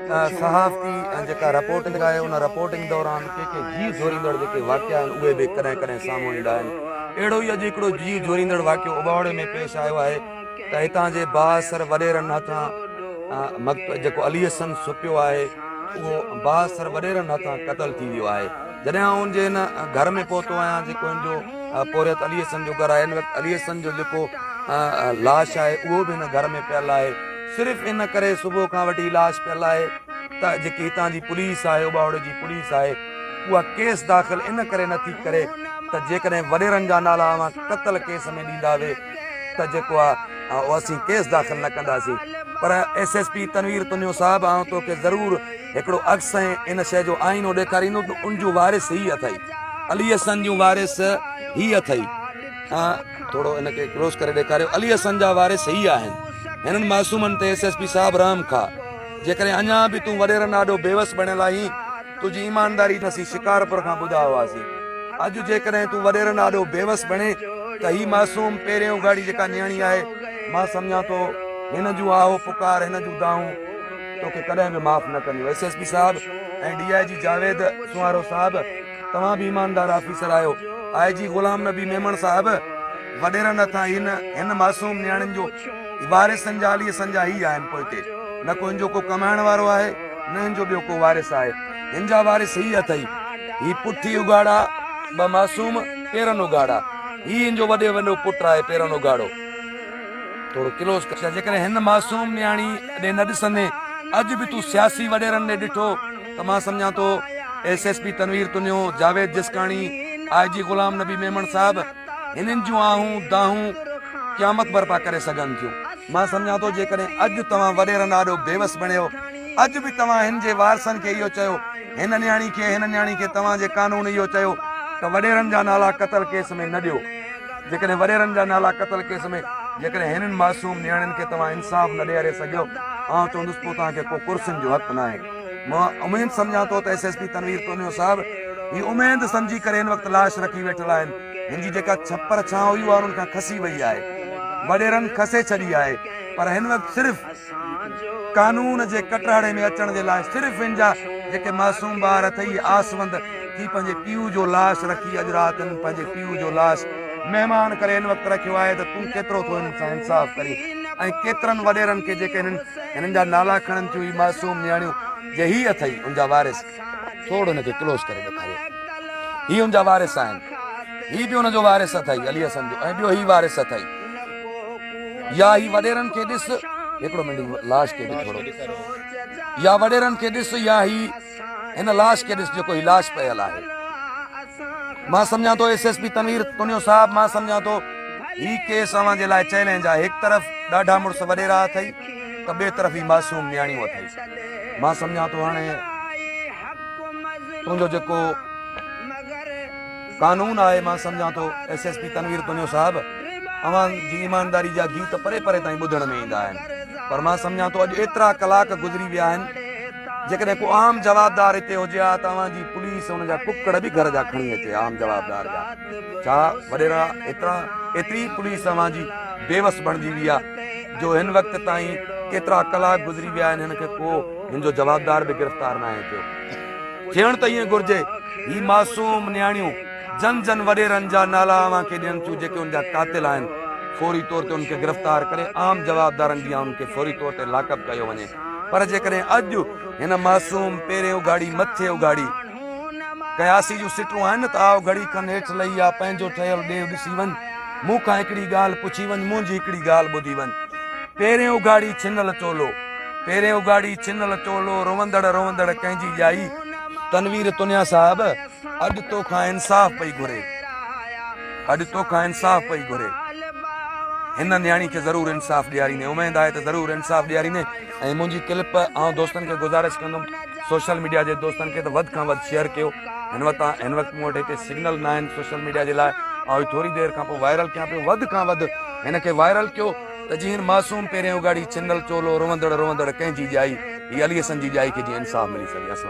صحافتي جيڪا رپورٽنگ آهي ان رپورٽنگ دوران ڪي ڪي جيء جهوريندڙ جيڪي واقعا آهن اهي به ڪڏهن ڪڏهن سامهون ايندا آهن. اهڙو ئي اڄ هڪڙو جيء جهوريندڙ واقعو اٻاوڙي ۾ پيش آيو آهي ته هتان جي بااثر وڏيرن هٿان جيڪو علي حسن سپيو آهي اهو بااثر وڏيرن هٿان قتل ٿي ويو آهي. جڏهن آئون ان جي هن گهر ۾ پهتو آهيان جيڪو هن جو پورهيت علي حسن جو گهر آهي هن وقت علي حسن جو جيڪو لاش آهي اهو به هن گهر ۾ پيل آهي. صرف ان ڪري صبح کان وٺي لاش پيل آهي ته جيڪي هتان جي پوليس آهي اٻاوڙي جي پوليس آهي اها ڪيس داخل ان ڪري نه ٿي ڪري ته جيڪڏهن وڏيرن جا نالا اوهان قتل ڪيس ۾ ڏيندا وي ته جيڪو آهي اهو اسين ڪيس داخل نه ڪنداسين پر S S P Tanveer Tunio صاحب آئون توکي ضرور هڪڙو عڪس ۽ ان شيء جو آئينو ڏيکاريندو ته ان جون وارث هي اٿئي علي حسن جون وارث هي اٿئي. ٿورو ان کي ڪلوز ڪري ڏيکاريو علي حسن جا وارث هي آهن هنن معصومن تي ايس ايس پي صاحب رحم کا جيڪڏهن اڃا به تون وڏيرن آڏو بيوس بڻيل آهين تنهنجي ايمانداري اسين شڪارپور کان ٻڌا هئاسين اڄ جيڪڏهن تون وڏيرن آڏو بيوس بڻين ته هي معصوم پيرين اگهاڙي جيڪا نياڻي آهي مان سمجهان ٿو هن جون آهو پڪار هن جون دانهون توکي ڪڏهن به معاف نه ڪنديون ايس ايس پي صاحب ۽ ڊي I جي جاويد سونهارو صاحب توهان به ايماندار آفيسر آهيو. آء جي غلام نبي ميمڻ صاحب وڏيرن هٿان هن هن معصوم نياڻين جو وارثن جا علي حسن جا هي آهن پوئتي نه ڪو هن جو ڪو ڪمائڻ وارو آهي نه هن جو ٻيو ڪو وارث آهي هن جا وارث هي اٿئي هي پٺي اگهاڙا ٻه معصوم پيرن اگهاڙا هي هن جو وڏي وڏو پٽ آهي پيرن اگهاڙو. ٿورو ڪلوز ڪر. جيڪڏهن هن معصوم نياڻي ڏي نه ڏسندين اڄ به تون سياسي وڏيرن ڏي ڏٺو ته مان سمجهان ٿو S S P Tanveer Tunio, Javed Jiskani, I G Ghulam Nabi Memon صاحب هنن جون آهون دانهون قيامت برپا ڪري سگهن ٿيون. مان سمجهان ٿو جيڪڏهن اڄ توهان وڏيرن آڏو بيوس بڻيو اڄ به توهان هن جي وارثن کي اهو چيو هن نياڻي کي هن نياڻي کي توهان جي قانون اهو چيو ته وڏيرن جا نالا قتل ڪيس ۾ نه ڏيو. جيڪڏهن وڏيرن جا نالا قتل ڪيس ۾ جيڪڏهن هنن معصوم نياڻين کي توهان انصاف نه ڏياري سگهيو آئون چوندس پوء توهان کي ڪو ڪرسين جو حق ناهي. مان اميد سمجهان ٿو ته S S P Tanveer Tunio صاحب هي اميد سمجهي ڪري هن وقت لاش رکي ويٺل آهن هن جي جيڪا ڇپر ڇانو هئي اها انهن کان کسي وئي آهي وڏيرن کسي ڇڏي آهي پر هن وقت صرف قانون جي ڪٽهڙي ۾ اچڻ جي لاء صرف هن جا جيڪي معصوم ٻار اٿئي آسوند ٿي پنهنجي پيء جو لاش رکي اڄ رات هنن پنهنجي پيء جو لاش مهمان ڪري هن وقت رکيو آهي ته تون ڪيترو ٿو هنن سان انصاف ڪرين ۽ ڪيترن وڏيرن کي جيڪي هنن هنن جا نالا کڻن ٿيون هي معصوم نياڻيون جي هي اٿئي ان جا وارث ٿورو هن کي ڪلوز ڪري ڏيکاريو هي ان جا وارث آهن هي به ان جو وارث اٿئي علي حسن جو ۽ ٻيو هي وارث اٿئي يا هي وڏيرن کي ڏس هڪڙو منٽ لاش کي به ٿورو يا وڏيرن کي ڏس يا هي هن لاش کي ڏس جيڪو هي لاش پيل آهي مان سمجهان ٿو S S P Tanveer Tunio صاحب مان سمجهان ٿو هي ڪيس اوهان جي لاء چئلينج آهي هڪ طرف ڏاڍا مڙس وڏيرا اٿئي ته ٻئي طرف هي معصوم نياڻيون اٿئي مان سمجهان ٿو هاڻي تنهنجو جيڪو قانون آهي مان سمجهان ٿو S S P Tanveer Tunio صاحب اوهان جي ايمانداري جا گيت پري پري تائين ٻڌڻ ۾ ايندا آهن پر مان سمجهان ٿو اڄ ايترا ڪلاڪ گذري ويا آهن جيڪڏهن ڪو عام جوابدار هتي هجي ها ته اوهان جي پوليس ان جا ڪڪڙ به گهر جا کڻي اچي عام جوابدار جا ڇا وڏيرا ايترا ايتري پوليس اوهان جي بيوس بڻجي وئي آهي جو هن وقت تائين ڪيترا ڪلاڪ گذري ويا آهن هن کي ڪو هن جو جوابدار به گرفتار ناهي ٿيو ٿيڻ ته ائين گهرجي هي معصوم نياڻيون جن جن وڏيرن جا نالا اوهان کي ڏين ٿيون جيڪي ان جا قاتل آهن فوري طور تي ان کي گرفتار ڪري عام جوابدارن جيان ان کي فوري طور تي لاڪ اپ ڪيو وڃي پر جيڪڏهن اڄ هن معصوم پيرين اگهاڙي مٿي اگهاڙي قياسي جون سٽون آهن نه ته آء گهڙي کن هيٺ لهي آ پنهنجو ٺهيل ڏيهه ڏسي وڃ مون کان هڪڙي ڳالهه پڇي وڃ منهنجي هڪڙي ڳالهه ٻڌي وڃ پيرين اگهاڙي ڇنل چولو پيرين اگهاڙي ڇنل چولو روئندڙ روئندڙ ڪنهن جي ڄائي تنوير تنيا صاحب اڄ توکان انصاف پئي گهري اڄ توکان انصاف پئي گهري هن نياڻي کي ضرور انصاف ڏياريندين اميد آهي ته ضرور انصاف ڏياريندين ۽ منهنجي ڪلپ آئون دوستن کي گذارش ڪندم سوشل ميڊيا جي دوستن کي ته وڌ کان وڌ شيئر ڪيو هن وقت هن وقت مون وٽ هتي سگنل نه آهن سوشل ميڊيا جي لاء آئون ٿوري دير کان پوء وائرل ڪيان پيو وڌ کان وڌ هن کي وائرل ڪيو ته جيئن هن معصوم پيرين اگهاڙي ڇنل چولو روئندڙ روئندڙ ڪنهن جي ڄائي هي علي حسن جي ڄائي کي جيئن انصاف ملي سگهي اسلام.